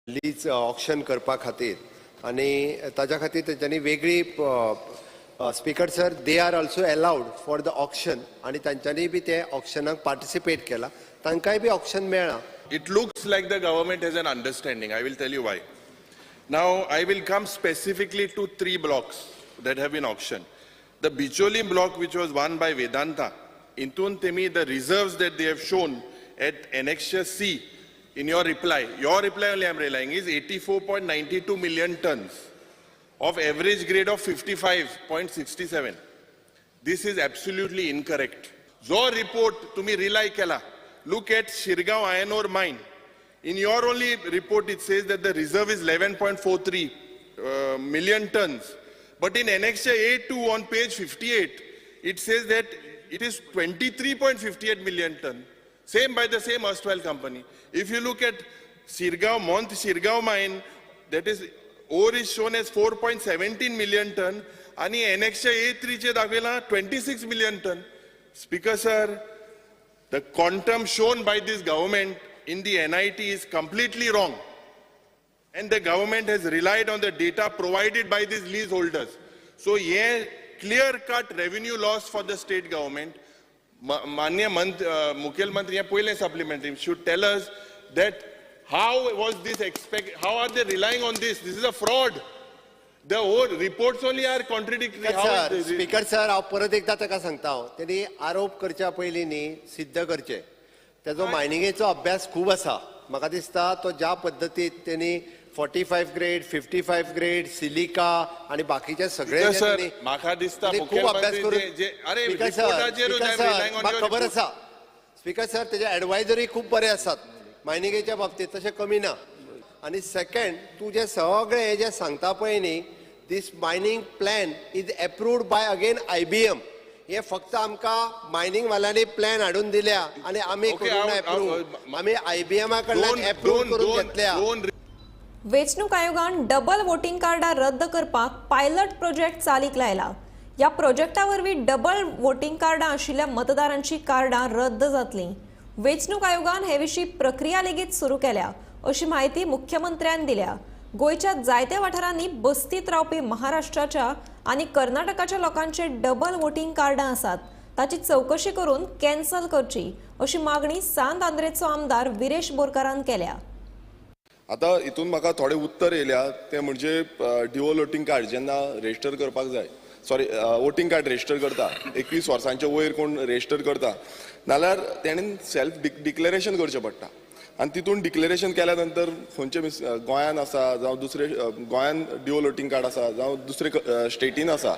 Lease auction करपा खातीर आनी ताज्या खातीर तेंच्यांनी वेगळी, Speaker sir, they are also allowed for the auction आनी तांच्यांनी बी ते ऑक्शनाक पार्टिसिपेट केला, तांकांय बी ऑक्शन मेळ्ळां. It looks like the government has an understanding. I will tell you why. Now, I will come specifically to three blocks that have been auctioned. The Bicholim block, which was won by Vedanta, हितून तेमी the reserves that they have shown at Annexure C in your reply only I am relying, is 84.92 million tons of average grade of 55.67. This is absolutely incorrect. जो report तुम्ही rely केला, look at Shirgaon iron ore mine. In your only report, it says that the reserve is 11.43 million tons. But in Annexure A2 on page 58, it says that it is 23.58 million ton. Same by the same erstwhile company. If you look at Shirgaon, Mont Shirgaon mine, that is, ore is shown as 4.17 million ton आणि Annexure A3 चे दाखयला 26 million ton. Speaker sir, the quantum shown by this government in the NIT is completely wrong. And the government has relied on the data provided by these leaseholders. So, yeah, clear cut revenue loss for the state government. मान्य मुखेलमंत्री हे पयलें supplementary should tell us that how was this expect, how are they relying on this? This is a fraud. The whole reports only are contradictory. How sir, is this? Speaker sir, हांव परत एकदां ताका सांगता, हांव तेणी आरोप करच्या पयलीं न्ही सिद्ध करचे. तेजो मायनिंगेचो अभ्यास खूब आसा. म्हाका दिसता तो ज्या पद्दतीत तेणी 45 grade, 55 grade, silica आनी बाकीचे सगळे जे सर, तेणी म्हाका दिसता तेणी खूब अभ्यास मुखेलमंत्री करून जे अरे, स्पीकर सर, रिपोर्टाचेरूच speaker I am sir, relying on म्हाका your खबर report. आसा स्पीकर सर, तेजे एडवायजरी खूब बरे आसात मायनिंगेच्या बाबतीत, तशें कमी ना. आनी सेकंड, तूं जे सगळे हे जे सांगता पळय न्ही, this mining plan is approved by again IBM. हे फक्त आमकां मायनिंग वाल्यांनी प्लॅन हाडून दिल्या आनी आमी करूंक ना एप्रूव. आमी आयबीएमा कडल्यान दोन एप्रूव दोन करून दोन घेतल्या. दोन वेंचणूक आयोगान डबल वोटिंग कार्डां रद्द करपाक पायलट प्रोजेक्ट चालीक लायला. ह्या प्रोजेक्टा वरवीं डबल वोटिंग कार्डां आशिल्ल्या मतदारांची कार्डां रद्द जातलीं. वेंचणूक आयोगान हे विशीं प्रक्रिया लेगीत सुरू केल्या, अशी म्हायती मुख्यमंत्र्यान दिल्या. गोंयच्या जायत्या वाठारांनी बस्तीत रावपी महाराष्ट्राच्या आनी कर्नाटकाच्या लोकांचे डबल वोटिंग कार्डां आसात. ताची चवकशी करून कॅन्सल करची, अशी मागणी सांत आंद्रेचो आमदार विरेश बोरकारान केल्या. आतां हितून म्हाका थोडे उत्तर येयल्या ते म्हणजे ड्युअल वोटींग कार्ड जेन्ना रेजिस्टर करपाक जाय, सॉरी, वोटींग कार्ड रेजिस्टर करता, 21 वर्सांचे वयर कोण रेजिस्टर करता नाल्यार तेणेन सेल्फ डिक्लेरेशन करचें पडटा आनी तितून डिक्लेरेशन केल्या नंतर खंयचे मिस गोंयान आसा जावं दुसरे गोंयान ड्युअल वोटींग कार्ड आसा जावं दुसरे स्टेटीन आसा,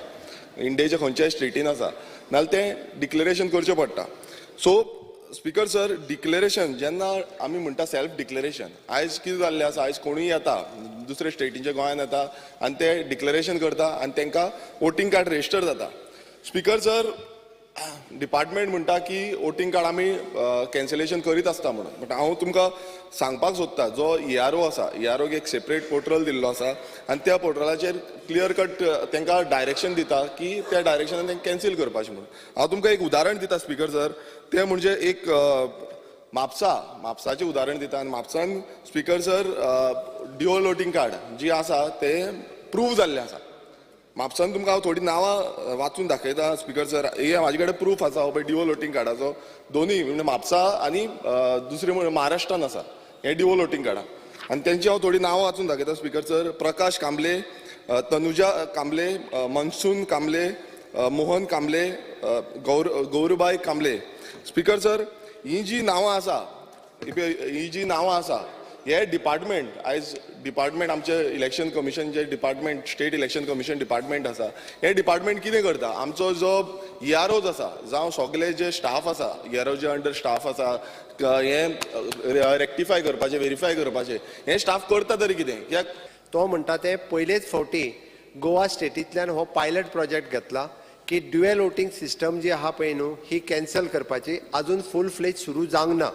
इंडियेच्या खंयच्याय स्टेटीन आसा नाल्यार तें डिक्लेरेशन करचें पडटा. सो स्पीकर सर, डिक्लेरेशन जेन्ना आमी म्हणटा सेल्फ डिक्लेरेशन, आयज कितें जाल्लें आसा, आयज कोणूय येता, दुसरे स्टेटीचे गोंयान येता आनी ते डिक्लेरेशन करता आनी तांकां वोटींग कार्ड रेजिस्टर जाता. स्पीकर सर, डिपार्टमेंट म्हणटा की वोटींग कार्ड आमी कॅन्सलेशन करीत आसता म्हणून, बट हांव तुमकां सांगपाक सोदता, जो इआरओ आसा, इआरओक एक सेपरेट पोर्टल दिल्लो आसा आनी त्या पोर्टलाचेर क्लियर कट तांकां डायरेक्शन दिता की त्या डायरेक्शनान तांकां कॅन्सील करपाचें म्हणून. हांव तुमकां एक उदाहरण दिता स्पीकर सर, तें म्हणजे एक म्हापसा, म्हापसाचें उदाहरण दिता आनी म्हापसान, speaker sir, dual voting card जी आसा तें प्रूव जाल्लें आसा म्हापसान. तुमकां हांव थोडीं नांवां वाचून दाखयता स्पीकर सर. हे म्हाजे कडेन प्रूफ आसा हो पळय, ड्युअल वोटींग कार्डाचो दोनूय, म्हणजे म्हापसा आनी दुसरें म्हणजे महाराष्ट्रान आसा हे ड्युअल वोटींग कार्डां आनी तेंची हांव थोडीं नांवां वाचून दाखयता speaker sir. Prakash Kamble, Tanuja Kamble, Mansun Kamble, Mohan Kamble, Gaurbai Kamble. Speaker sir, ही जी नांवां आसा, ही जी नांवां आसा, हे डिपार्टमेंट आयज डिपार्टमेंट आमचे इलेक्शन कमिशन जे department, state election commission department आसा, हे डिपार्टमेंट कितें करता, आमचो जो इआरओज आसा जावं सगळे जे स्टाफ आसा, इआरओ अंडर स्टाफ आसा, हे रेक्टिफाय करपाचे, वेरीफाय करपाचे, हे स्टाफ करता तरी कितें? कित्याक तो म्हणटा ते पयलेच फावटी गोवा स्टेटींतल्यान हो पायलट प्रोजेक्ट घेतला की ड्युएल वोटींग सिस्टम जी आहा पळय न्हू, ही कॅन्सल करपाची. अजून फूल फ्लेज सुरू जावंक ना.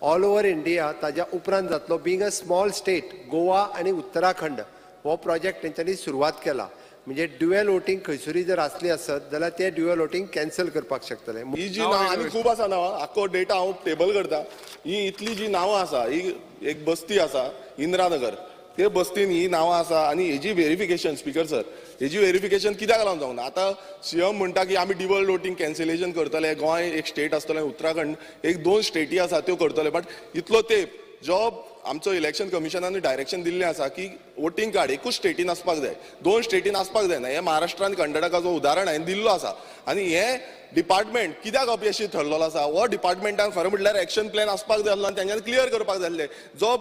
ऑल ओवर इंडिया ताज्या उपरांत जातलो. Being a small state, Goa आनी उत्तराखंड हो प्रोजेक्ट तेंच्यांनी सुरवात केला. म्हणजे ड्युएल वोटींग खंयसरूय जर आसली आसत जाल्यार ते ड्युएल वोटींग कॅन्सल करपाक शकतले. ही जी नांवां आनी खूब आसा नांवां, आख्खो डेटा हांव टेबल करता. ही इतली जी नांवां आसा, ही एक बस्ती आसा इंदिरानगर. ते बस्तीन ही नांवां आसा आनी हेजी व्हेरिफिकेशन, स्पिकर सर, हेजी व्हेरिफिकेशन कित्याक लागून जावंक ना? आतां सीएम म्हणटा की आमी ड्युअल वोटींग कॅन्सलेशन करतले, गोंय एक स्टेट आसतलें, उत्तराखंड एक दोन स्टेटी आसा त्यो करतले, बट इतलो तेंप जो आमचो इलेक्शन कमिशनान डायरेक्शन दिल्लें आसा की वोटींग कार्ड एकूच स्टेटीन आसपाक जाय, दोन स्टेटीन आसपाक जायना. हें महाराष्ट्रान कर्नाटकाचो उदाहरण हांवें दिल्लो आसा आनी हें डिपार्टमेंट कित्याक अपयशी ठरलेलो आसा? हो डिपार्टमेंटान खरें म्हटल्यार एक्शन प्लॅन आसपाक जाय आसलो आनी तेंच्यांनी क्लियर करपाक जाय आसलें. जो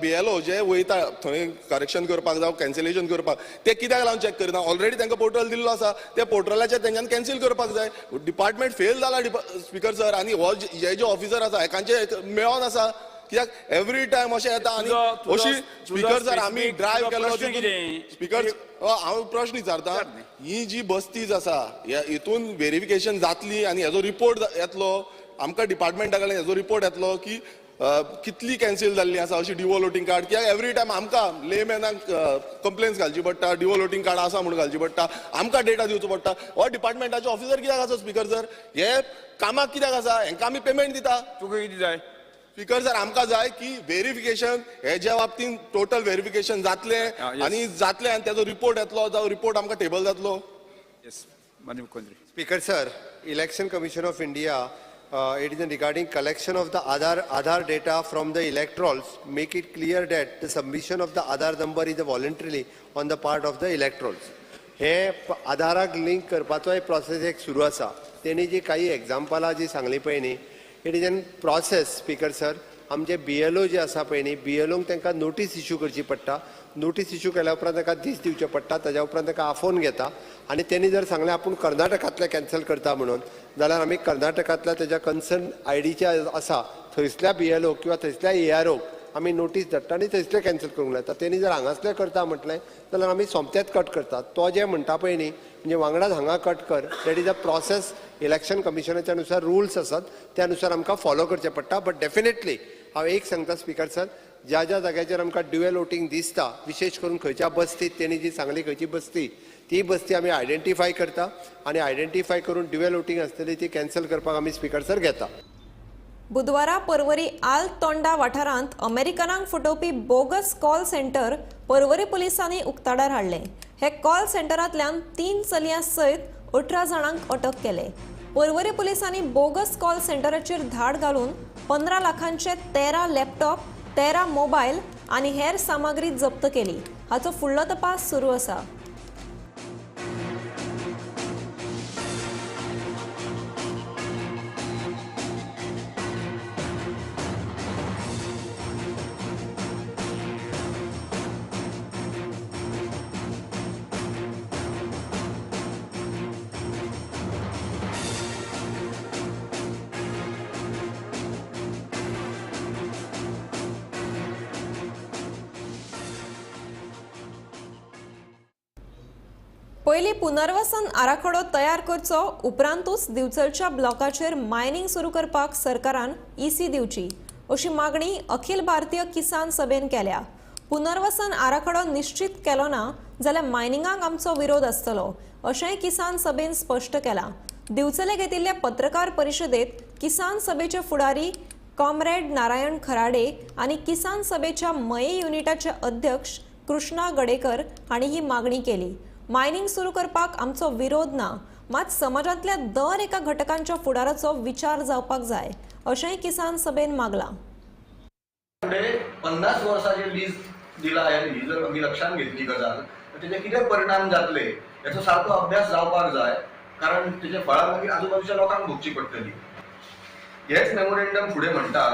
बीएलओ जे वयता थंय करेक्शन करपाक जावं कॅन्सलेशन करपाक, ते कित्याक लागून चॅक करना? ऑलरेडी तांकां पोर्टल दिल्लो आसा, त्या पोर्टलाचेर तेंच्यांनी कॅन्सील करपाक जाय. डिपार्टमेंट फेल जाला स्पिकर सर. आनी हो हे जे ऑफिसर आसा हेकांचे मेळोन आसा, कित्याक एवरी टायम अशें येता आनी अशी स्पिकर सर आमी ड्रायव्ह केलो. स्पिकर, हांव प्रश्न विचारता, ही जी बस्तीज आसा हितून व्हेरिफिकेशन जातली आनी हेजो रिपोर्ट येतलो आमकां डिपार्टमेंटा कडल्यान, हेजो रिपोर्ट येतलो की कितली कॅन्सील जाल्ली आसा अशी ड्युअल वोटींग कार्ड? कित्याक एवरी टायम आमकां लेमॅनाक कंप्लेन्स घालची पडटा, ड्युअल वोटींग कार्ड आसा म्हणून घालची पडटा, आमकां डेटा दिवचो पडटा. हो डिपार्टमेंटाचे ऑफिसर कित्याक आसा स्पिकर सर? हे कामाक कित्याक आसा? हेंकां आमी पेमेंट दिता. तुका कितें जाय? स्पिकर सर, आमकां जाय की व्हेरिफिकेशन हेज्या बाबतीन टोटल व्हेरिफिकेशन जातलें आनी जातलें आनी तेजो रिपोर्ट येतलो, जावं रिपोर्ट आमकां टेबल जातलो. येस, माननीय मुख्यमंत्री. Speaker sir, Election Commission of India, it is regarding collection of the Aadhaar data from the electorals, make it clear that the submission of the Aadhaar number is voluntarily on the part of the electorals. हे आधाराक link करपाचोय process एक सुरू आसा. तेणी जी काही एग्जाम्पलां जी सांगली पळय न्ही, it is an process. Speaker sir, आमचे बीएलओ जे आसा पळय न्ही, बीएलओंक तांकां नोटीस इश्यू करची पडटा. नोटीस इश्यू केल्या उपरांत ताका दीस दिवचे पडटा, ताज्या उपरांत ताका आफोवन घेता आनी तेणी जर सांगलें आपूण कर्नाटकांतलें कॅन्सल करता म्हणून, जाल्यार आमी कर्नाटकांतल्या तेज्या कन्सर्न आयडीचे आसा थंयसल्या बीएलओ किंवा थंयसल्या एआरओक आमी नोटीस धाडटा आनी थंयसले कॅन्सल करूंक लायता. तेणी जर हांगासले करता म्हटलें जाल्यार आमी सोमतेच कट करतात. तो जे म्हणटा पळय न्ही, म्हणजे वांगडाच हांगा कट कर, that is a process. Election कमिशनाच्या नुसार रुल्स आसात, त्या नुसार आमकां फॉलो करचें पडटा. बट डेफिनेटली हांव एक सांगता स्पिकर सर, ज्या ज्या जाग्याचेर आमकां ड्युएल वोटींग दिसता, विशेश करून खंयच्या बस्तीत तेणी जी सांगली खंयची बस्ती, ती बस्ती आमी आयडेंटिफाय करता आनी आयडेंटिफाय करून ड्युएल वोटींग आसतली ती कॅन्सल करपाक आमी स्पिकर सर घेता. बुधवारा पर्वरी आल तोंडा वाठारांत अमेरिकनांक फटोवपी बोगस कॉल सेंटर पर्वरी पुलिसांनी उक्ताडार हाडलें. हे कॉल सेंटरांतल्यान 3 चलयां सयत 18 जाणांक अटक केले. पर्वरी पुलिसांनी बोगस कॉल सेंटराचेर धाड घालून 15 लाखांचे 13 लॅपटॉप, 13 मोबायल आनी हेर सामग्री जप्त केली. हाचो फुडलो तपास सुरू आसा. पयलीं पुनर्वसन आराखडो तयार करचो, उपरांतूच दिवचलच्या ब्लॉकाचेर मायनिंग सुरू करपाक सरकारान ईसी दिवची अशी मागणी अखिल भारतीय किसान सभेन केल्या. पुनर्वसन आराखडो निश्चित केलो ना जाल्यार मायनिंगाक आमचो विरोध आसतलो अशेंय किसान सभेन स्पश्ट केलां. दिवचले घेतिल्ले पत्रकार परिशदेत किसान सभेचे फुडारी कॉम्रेड नारायण खराडे आनी किसान सभेच्या मये युनिटाचे अध्यक्ष कृष्णा गडेकर हांणी ही मागणी केली. मायनिंग सुरू करपाक आमचो विरोध ना, मात समाजांतल्या दर एका घटकांच्या फुडाराचो विचार जावपाक जाय अशेंय किसान सभेन मागलां. 50 वर्साचे लीज दिला ही जर आमी लक्षात घेतली गजाल तर तेजे कितें परिणाम जातले हेचो सारको अभ्यास जावपाक जाय, कारण तेजे फळां मागीर आजूबाजूच्या लोकांक भोगची पडटली. हेच मेमोरेंडम फुडें म्हणटा,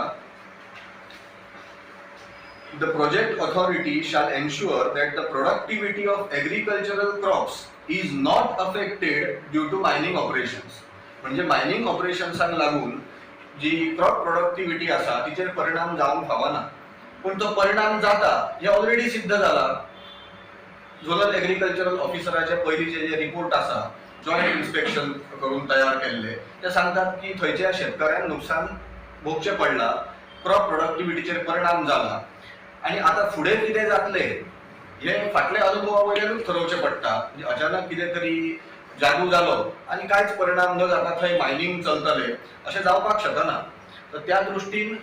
The project authority shall ensure that the productivity of agricultural crops is not affected due to mining operations. म्हणजे मायनिंग ऑपरेशन्सांक लागून जी क्रॉप प्रोडक्टिविटी आसा तिचेर परिणाम जावंक फावना, पूण तो परिणाम जाता हें ऑलरेडी सिद्ध जाला. झोनल एग्रीकल्चरल ऑफिसराचे पयलींचे जे रिपोर्ट आसा जॉयंट इन्स्पेक्शन करून तयार केल्ले, ते सांगतात की थंयच्या शेतकऱ्यांक नुकसान भोगचें पडलां, क्रॉप प्रोडक्टिविटीचेर परिणाम जाला आनी आतां फुडें कितें जातलें हें फाटल्या अनुभवा वयल्यानूच थरोवचें पडटा. म्हणजे अचानक कितें तरी जादू जालो आनी कांयच परिणाम न जाता थंय मायनिंग चलतलें अशें जावपाक शकना. तर त्या दृश्टीन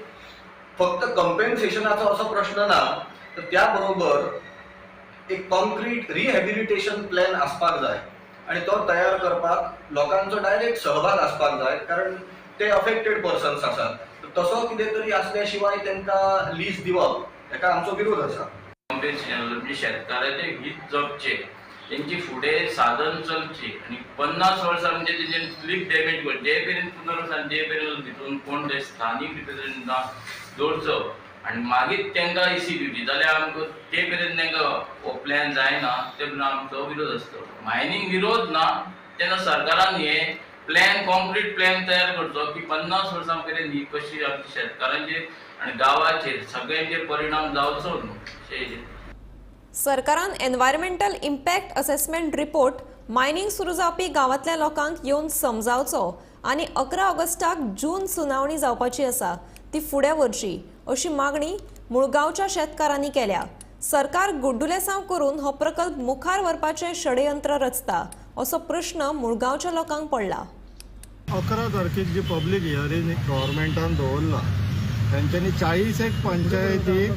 फक्त कंपेन्सेशनाचो असो प्रश्न ना, तर त्या बरोबर एक कॉन्क्रीट रिहॅबिलिटेशन प्लॅन आसपाक जाय आनी तो तयार करपाक लोकांचो डायरेक्ट सहभाग आसपाक जाय, कारण ते अफेक्टेड पर्सन्स आसात. तसो कितें तरी आसल्या शिवाय तांकां लीज दिवप हेका आमचो विरोध आसा. म्हणजे शेतकाराचें हित जपचें, तेंची फुडें साधन चलचें आनी 50 वर्सां म्हणजे तेजें स्लीप डॅमेज कर जे मेरेन पुनर्वसन जे मेरेन भितून कोण ते स्थानीक रिप्रेझेंटेटिव्ह दवरचो आनी मागीर तांकां इसी दिवची जाल्यार आमकां ते मेरेन तांकां हो प्लॅन जायना ते मेरेन आमचो विरोध आसतलो. मायनींग विरोध ना तेन्ना सरकारान हे प्लॅन कॉन्क्रीट प्लॅन तयार करचो की 50 वर्सां मेरेन ही कशी आमच्या शेतकारांचेर आनी गांवाचेर सगळ्यांचेर परिणाम जावचो न्हू. सरकारान environmental impact assessment report mining सुरू जावपी गांवांतल्या लोकांक येवन समजावचो आनी 11 ऑगस्टाक जून सुनावणी जावपाची आसा ती फुडें व्हरची अशी मागणी मुळगांवच्या शेतकारांनी केल्या. सरकार गुड्डुलेसांव करून हो प्रकल्प मुखार व्हरपाचें षडयंत्र रचता असो प्रश्न मुळगांवच्या लोकांक पडला. 11 तारखेक जी पब्लीक हियरींग गव्हर्मेंटान दवरला तेंच्यांनी 40 एक पंचायतीक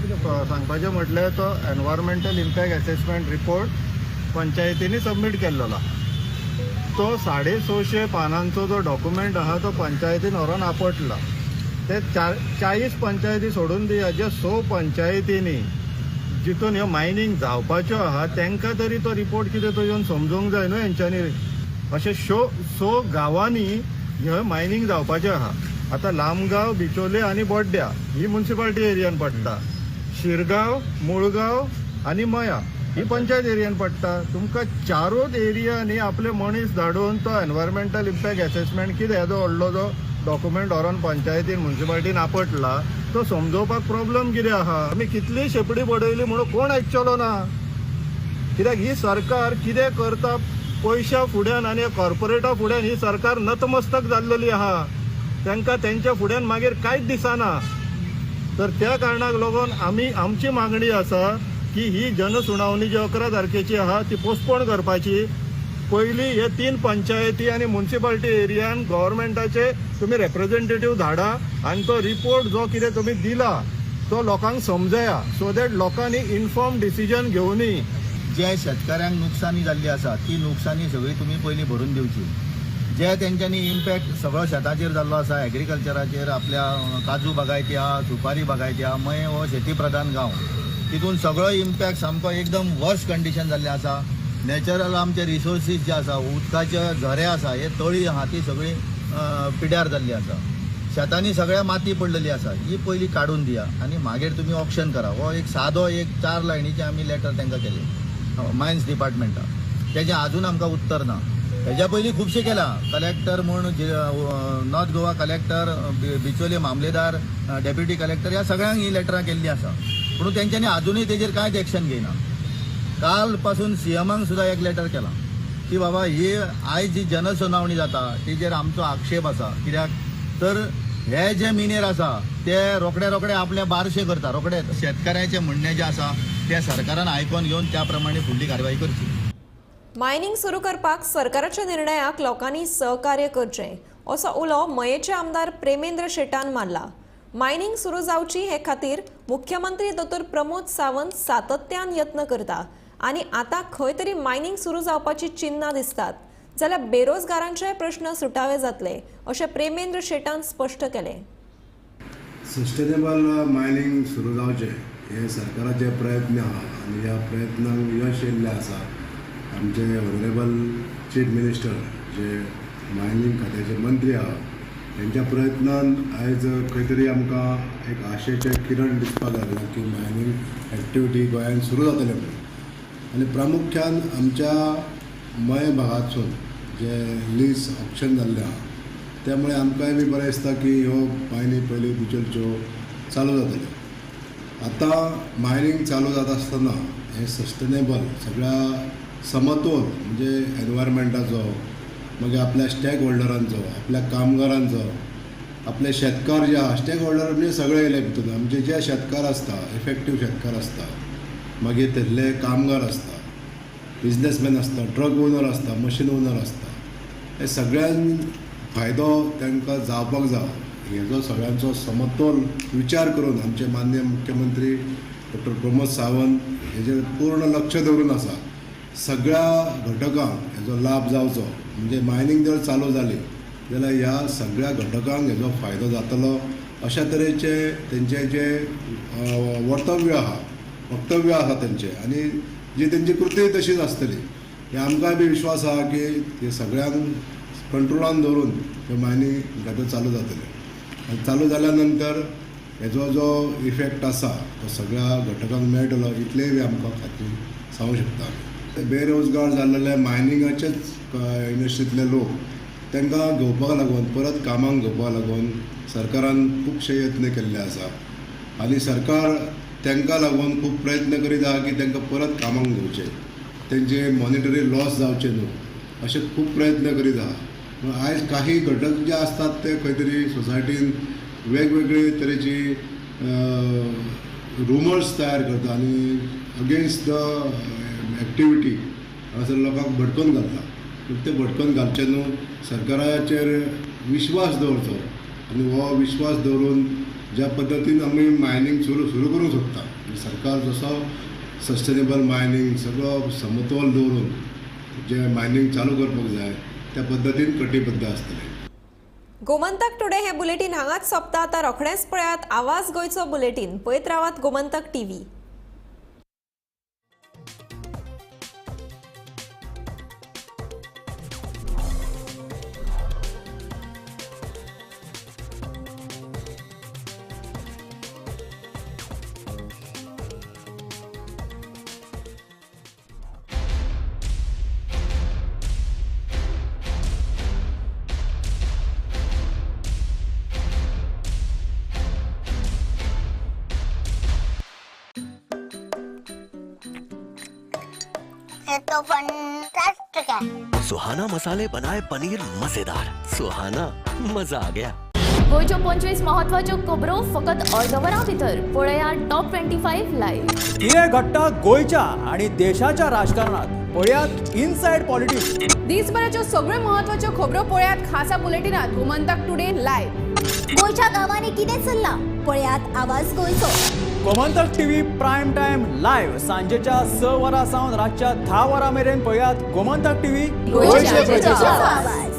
सांगपाचें म्हटल्यार तो एनवायरमेंटल इम्पॅक्ट एसेसमेंट रिपोर्ट पंचायतींनी सबमीट केल्लो. तो 650 पानांचो जो डॉक्युमेंट आहा तो पंचायतीन व्हरोन आपटला. ते 40 पंचायती सोडून दिया, जे 6 पंचायतींनी जितून ह्यो मायनींग जावपाच्यो आहा तांकां तरी तो रिपोर्ट कितें तो येवन समजूंक जाय न्हू हेंच्यांनी. अशे 6 गांवांनी ह्यो मायनींग जावपाचें आहा. आतां लामगांव, बिचोले आनी बोड्ड्या ही मुन्सिपाल्टी एरियान पडटा, शिरगांव, मुळगांव आनी मया ही पंचायत एरियान पडटा. तुमकां 4 एरियांनी आपले मनीस धाडून तो एनवायरमेंटल इम्पॅक्ट एसेसमेंट कितें येदो व्हडलो जो डॉक्युमेंट व्हरोन पंचायतीन मुन्सिपाल्टीन आपटला तो समजोवपाक प्रॉब्लम कितें आहा. आमी कितली शेपडी बडयली म्हणून कोण आयकचलो ना, कित्याक ही सरकार कितें करता पयशा फुड्यान आनी कॉर्पोरेटा फुड्यान ही सरकार नतमस्तक जाल्लेली आहा. तांकां तेंच्या फुड्यान मागीर कांयच दिसना. तर त्या कारणाक लागून आमी आमची मागणी आसा की ही जनसुनावणी जी 11 तारखेची आहा ती पोस्टपोन करपाची. पयली हे 3 पंचायती आनी मुन्सिपाल्टी एरियान गव्हर्मेंटाचे तुमी रेप्रेझेंटेटीव धाडा आनी तो रिपोर्ट जो कितें तुमी दिला तो लोकांक समजया, सो that लोकांनी इन्फॉर्म डिसिजन घेवनी. जे शेतकाऱ्यांक नुकसानी जाल्ली आसा ती नुकसानी सगळी तुमी पयलीं भरून दिवची. जे तेंच्यांनी इम्पॅक्ट सगळो शेताचेर जाल्लो आसा, एग्रीकल्चराचेर, आपल्या काजू बागायती आहा, सुपारी बागायती आहा, मये हो शेती प्रधान गांव, तितून सगळो इम्पॅक्ट सामको एकदम वर्स कंडिशन जाल्लें आसा. नॅचरल आमचे रिसोर्सीस जे आसा, उदकाचे झरे आसा, हे तळी आहा ती सगळी पिड्यार जाल्ली आसा. शेतांनी सगळ्या माती पडलेली आसा, ही पयली काडून दिया आनी मागीर तुमी ऑप्शन करा. हो एक सादो एक 4 लायनीचे आमी लेटर तांकां केले मायन्स डिपार्टमेंटाक, तेजें आजून आमकां उत्तर ना. हेज्या पयलीं खुबशें केलां, कलेक्टर म्हूण नॉर्थ गोवा कलेक्टर, बिचोले मामलेदार, डेप्युटी कलेक्टर ह्या सगळ्यांक ही लेटरां केल्लीं आसा, पूण तेंच्यांनी आजुनूय तेजेर कांयच एक्शन घेयना. काल पासून सीएमाक सुद्दां एक लेटर केलां की बाबा ही आयज जी जनसुनावणी जाता तेजेर आमचो आक्षेप आसा, कित्याक तर हे जे मिनेर आसा ते रोखडे रोखडे आपले बारशे करता. रोखडे शेतकाऱ्याचें म्हणणें जें आसा तें सरकारान आयकोन घेवन त्या प्रमाणे फुडली कारवाय करची. मायनींग सुरू करपाक सरकाराच्या निर्णयाक लोकांनी सहकार्य करचें असो उलो मयेचे आमदार प्रेमेंद्र शेटान मारला. मायनींग सुरू जावची हे खातीर मुख्यमंत्री दोतोर प्रमोद सावंत सातत्यान यत्न करता आनी आतां खंय तरी मायनींग सुरू जावपाची चिन्नां दिसतात जाल्यार बेरोजगारांचेय प्रश्न सुटावे जातले अशें प्रेमेंद्र शेटान स्पश्ट केलें. सस्टेनेबल मायनींग सुरू जावचें हे सरकाराचे प्रयत्न आहा आनी ह्या प्रयत्नांक यश येयल्लें आसा. आमचे ऑनरेबल चीफ मिनिस्टर जे मायनींग खात्याचे मंत्री आहा तेंच्या प्रयत्नान आयज खंय तरी आमकां एक आशेचें किरण दिसपाक लागलां की मायनींग एक्टिविटी गोंयांत सुरू जातलें म्हणून. आनी प्रामुख्यान आमच्या मये भागांतसून जे लीज ऑप्शन जाल्लें आहा त्यामुळे आमकांय बी बरें दिसता की ह्यो मायनी पयलीं बिचोलच्यो चालू जातल्यो. आतां मायनींग चालू जाता आसतना हें सस्टेनेबल सगळ्या समतोल म्हणजे एनवायरमेंटाचो, मागीर आपल्या स्टेक होल्डरांचो, आपल्या कामगारांचो, आपले शेतकार जे आहा स्टेक होल्डर म्हणजे सगळे येयले भितून आमचे जे शेतकार आसता, इफेक्टीव शेतकार आसता, मागीर थंयसले कामगार आसता, बिजनेसमॅन आसता, ट्रक ओनर आसता, मशीन ओनर आसता, हे सगळ्यांक फायदो तांकां जावपाक जाय हेजो सगळ्यांचो समतोल विचार करून आमचे माननीय मुख्यमंत्री डॉक्टर प्रमोद सावंत हेजेर पूर्ण लक्ष दवरून आसा. सगळ्या घटकांक हेजो लाभ जावचो, म्हणजे मायनींग जर चालू जाली जाल्यार ह्या सगळ्या घटकांक हेजो फायदो जातलो अशा तरेचे तेंचे जे वर्तव्य आहा, वक्तव्य आहा तेंचे आनी जी तेंची कृती तशीच आसतली. हे आमकांय बी विश्वास आहा की हे सगळ्यांक कंट्रोलान दवरून हे मायनींग आतां चालू जातलें आनी चालू जाल्या नंतर हेजो जो इफेक्ट आसा तो सगळ्या घटकांक मेळटलो इतलेय बी आमकां खात्री सांगूंक शकता. बेरोजगार जाल्ले मायनिंगाचेच इंडस्ट्रींतले लोक तांकां घेवपाक लागून परत कामाक घेवपाक लागून सरकारान खुबशे यत्न केल्ले आसा आनी सरकार तांकां लागून खूब प्रयत्न करीत आहा की तांकां परत कामाक घेवचे, तेंचे मॉनिटरी लॉस जावचे न्हू अशे खूब प्रयत्न करीत आहा. पूण आयज काही घटक जे आसतात ते खंय तरी सोसायटीन वेगवेगळे तरेची रुमर्स तयार करता आनी अगेन्स्ट the activity हांगासर लोकांक भडकोवन घालता. पूण ते भडकोवन घालचे न्हू, सरकाराचेर विश्वास दवरचो आनी हो विश्वास दवरून ज्या पद्दतीन आमी मायनींग सुरू करूंक शकता, सरकार जसो सस्टेनेबल मायनींग सगळो समतोल दवरून जे मायनींग चालू करपाक जाय त्या पद्दतीन कटिबद्ध आसतले. गोमंतक टुडे हे बुलेटीन हांगाच सोंपता. आतां रोखडेंच पळयात आवाज गोंयचो बुलेटीन. पळयत रावात गोमंतक टीव्ही. तो फंटास्टिक है। सुहाना मसाले बनाए पनीर मजेदार, सुहाना मजा आ गया। गोंयच्यो 25 महत्वाच्यो खबरो फकत अर्द वरां भितर पळया टॉप 25 लायव्ह। कितें घडटा गोंयच्या आनी देशाच्या राजकारणात पळयात इनसायड पॉलिटिक्स। दिसभराच्यो सगळ्यो महत्वाच्यो खबरो पळयात खासा बुलेटिनात गोमंतक टुडे लायव्ह। गोंयच्या गांवांनी कितें चल्लां पळयात आवाज गोंयचो। Gomantak TV prime time live सांजेच्या 6 वरां सावन रातच्या 10 वरां मेरेन पळयात गोमंतक टीव्ही गोंयचे प्रजेचो आवाज।